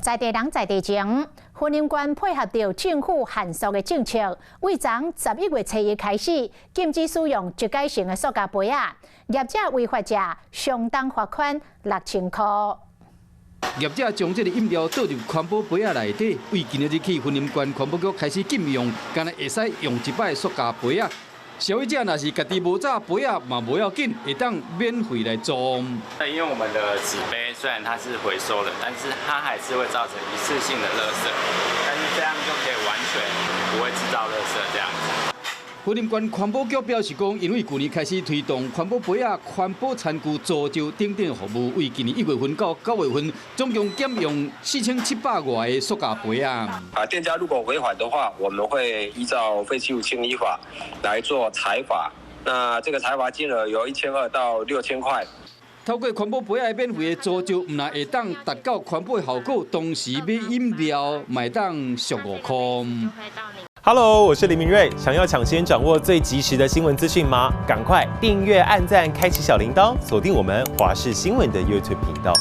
在地人在地情，雲林縣配合著政府限塑的政策，對昨11月初一開始禁止使用一改性的塑膠杯仔，業者違法者相當罰款6000箍。業者將這个飲料倒入環保杯仔內底，對今仔日起，雲林縣環保局開始禁用，干焦會使用一擺塑膠杯仔。消費者若是家己無紮杯仔嘛無要緊，會當免費來裝。那因為我們的紙杯雖然它是回收的，但是它還是會造成一次性的垃圾，但是這樣就可以完全不會製造垃圾這樣子。雲林縣環保局表示講，因為舊年開始推動環保杯仔、環保餐具租借等等服務，為今年1月份到9月份，總共減用4700外个塑膠杯仔。啊，店家如果違反的話，我們會依照廢棄物清理法來做裁罰。那這個裁罰金額由1200到6000塊。透過環保杯仔免費的租借，毋但會當達到環保效果，同時買飲料嘛會當俗5箍。 Hello，我是林明瑞。想要搶先掌握最及時的新聞資訊嗎？趕快訂閱、按讚、開啟小鈴鐺，鎖定我們華視新聞的 YouTube 頻道。